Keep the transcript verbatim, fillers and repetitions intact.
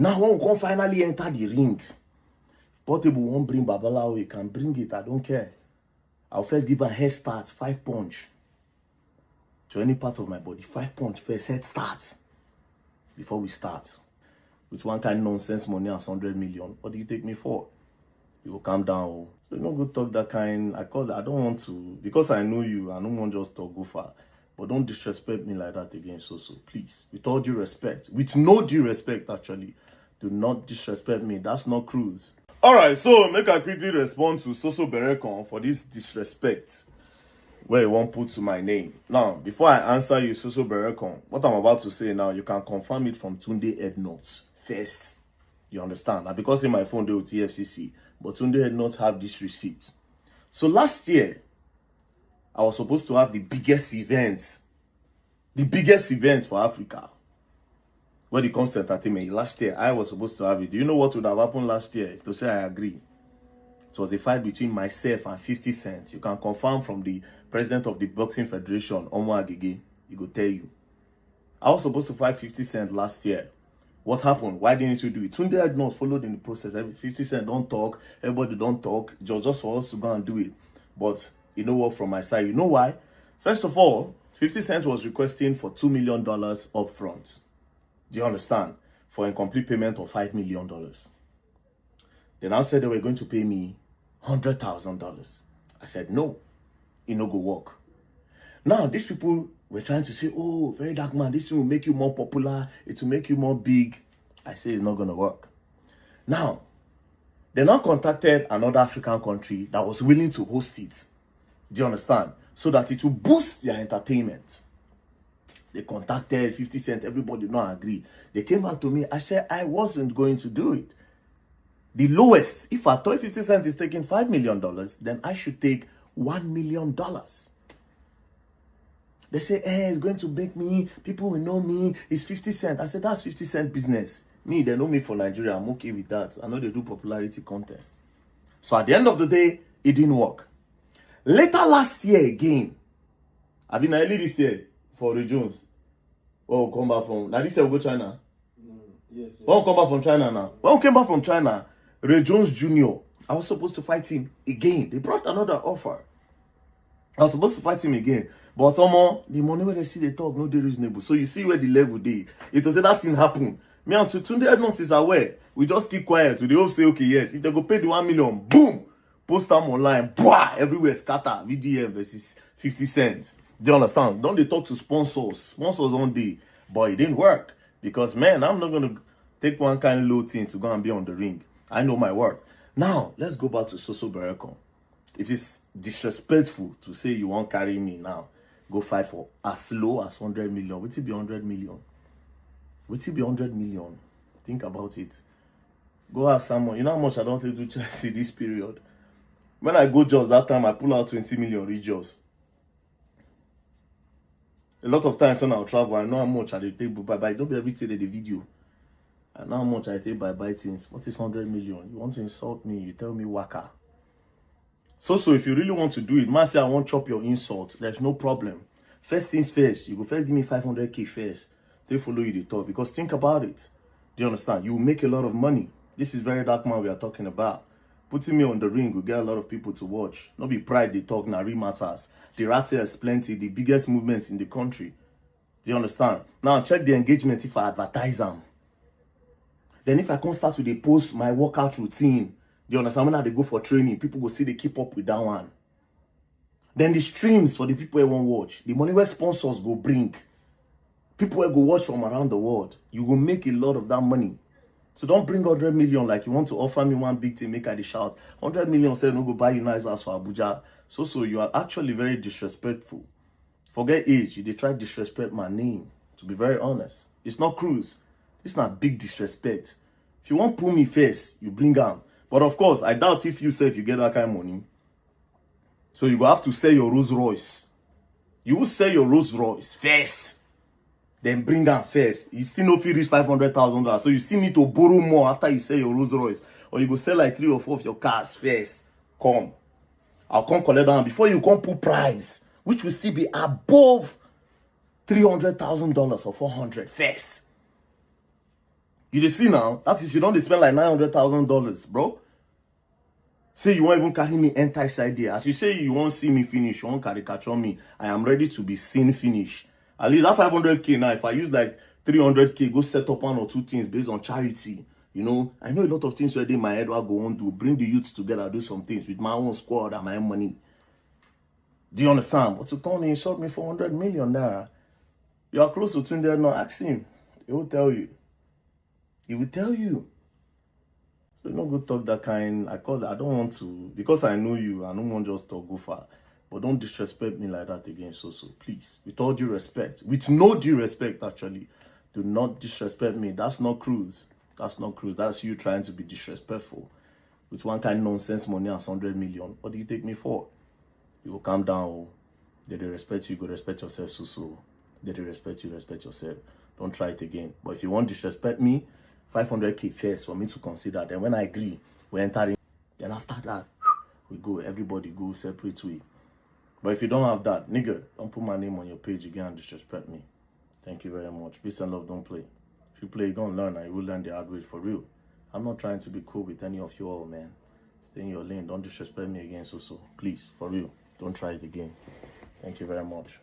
Now, when we come finally enter the ring, Portable won't bring Babalawo, he can bring it, I don't care. I'll first give a head start, five punch to any part of my body, five punch first, head start, before we start. With one kind nonsense money as hundred million, what do you take me for? You go calm down. Oh. So you no go talk that kind. I call. I don't want to, because I know you. I don't want just talk go far. But don't disrespect me like that again, so so. Please, with all due respect, with no due respect actually, do not disrespect me. That's not cruise. All right, so make I quickly respond to Soso Berekon for this disrespect where he won't put to my name. Now, before I answer you, Soso Berekon, what I'm about to say now, you can confirm it from Tunde Ednut first. You understand? Now, because in my phone they with T F C C, but Tunde Ednut have this receipt. So last year, I was supposed to have the biggest event, the biggest event for Africa when it comes to entertainment. Last year, I was supposed to have it. Do you know what would have happened last year if to say I agree? It was a fight between myself and fifty Cent. You can confirm from the president of the Boxing Federation, Omo Agege. He go tell you. I was supposed to fight fifty Cent last year. What happened? Why didn't you do it? Tunde Ednut followed in the process. Every fifty Cent don't talk. Everybody don't talk. Just, just for us to go and do it. But you know what? From my side, you know why? First of all, fifty Cent was requesting for two million dollars upfront. Do you understand? For incomplete payment of five million dollars. They now said they were going to pay me hundred thousand dollars. I said no, it no go work. Now these people were trying to say, "Oh, Very Dark Man, this thing will make you more popular. It will make you more big." I say it's not gonna work. Now, they now contacted another African country that was willing to host it. Do you understand? So that it will boost their entertainment. They contacted fifty Cent, everybody not agree. They came back to me. I said I wasn't going to do it. The lowest, if I thought fifty Cent is taking five million dollars, then I should take one million dollars. They say, "Eh, it's going to make me, people will know me, it's fifty Cent." I said, "That's fifty Cent business. Me, they know me for Nigeria, I'm okay with that. I know they do popularity contest." So at the end of the day, it didn't work. Later last year again, I been early this year for Ray Jones. Oh, come back from now this year we go China. Mm, yes, yes. When we come back from China now, when we came back from China, Ray Jones Junior, I was supposed to fight him again. They brought another offer. I was supposed to fight him again. But somehow, the money where they see the talk, no, they reasonable. So you see where the level they. It was that thing happen. Me and Tunde Ednut is aware. We just keep quiet. We dey hope say, okay, yes. If they go pay the one million, boom, post them online, blah, everywhere scatter. V D M versus fifty Cent. Do you understand? Don't they talk to sponsors? Sponsors on the, but it didn't work because, man, I'm not gonna take one kind of low thing to go and be on the ring. I know my worth. Now let's go back to Soso Berekon. It is disrespectful to say you won't carry me now. Go fight for as low as hundred million. What it be hundred million? What it be hundred million? Think about it. Go ask someone. You know how much I don't take do charity this period. When I go Jos that time, I pull out twenty million reach Jos. A lot of times when I travel, I know how much I dey take buy buy. Don't be everything dey the video. I know how much I take buy buy things. What is hundred million? You want to insult me? You tell me waka. So so if you really want to do it, man say I won't chop your insult. There's no problem. First things first, you go first give me five hundred K first. They follow you the talk because think about it. Do you understand? You make a lot of money. This is Very Dark Man we are talking about. Putting me on the ring will get a lot of people to watch. Not be pride they talk now, real matters. The rat is plenty, the biggest movements in the country. Do you understand? Now check the engagement if I advertise them. Then if I come start to dey post my workout routine, do you understand? When I dey go for training, people go see they keep up with that one. Then the streams for the people who won't watch, the money where sponsors go bring, people will go watch from around the world. You will make a lot of that money. So don't bring hundred million like you want to offer me one big thing, make I dey shout. Hundred million say no go buy you nice house for Abuja. So so you are actually very disrespectful. Forget age, you dey try disrespect my name. To be very honest, it's not cruise. It's not big disrespect. If you want pull me first, you bring am. But of course, I doubt if you say if you get that kind of money. So you go have to sell your Rolls Royce. You will sell your Rolls Royce first. Then bring am first. You still no fit reach five hundred thousand dollars. So you still need to borrow more after you sell your Rolls Royce. Or you go sell like three or four of your cars first. Come. I'll come collect down before you come put price, which will still be above three hundred thousand dollars or four hundred first. You dey see now? That is, you don dey spend like nine hundred thousand dollars, bro. Say you wan even carry me enter inside there. As you say you wan see me finish, you wan caricature me. I am ready to be seen finish. At least that five hundred K now, if I use like three hundred K, go set up one or two things based on charity. You know, I know a lot of things wey dey my head wey I go wan do. Bring the youth together, do some things with my own squad and my own money. Do you understand? But to come and insult me for hundred million naira, you are close to Tunde now. Ask him. He will tell you. He will tell you. So you no go talk that kind. I call. I don't want to, because I know you. I don't want just talk go far. But don't disrespect me like that again, so so. Please, with all due respect, with no due respect, actually, do not disrespect me. That's not cruise. That's not cruise. That's you trying to be disrespectful with one kind nonsense money as hundred million. What do you take me for? You go calm down. Oh. They dey respect you, you go respect yourself, so so. They dey respect you, respect yourself. Don't try it again. But if you wan disrespect me, five hundred K first for me to consider. Then when I agree, we enter in. Then after that, we go. Everybody go separate way. But if you don't have that, nigga, don't put my name on your page again and disrespect me. Thank you very much. Peace and love, don't play. If you play, you gonna learn and you will learn the hard way for real. I'm not trying to be cool with any of you all, man. Stay in your lane. Don't disrespect me again, so so. Please, for real, don't try it again. Thank you very much.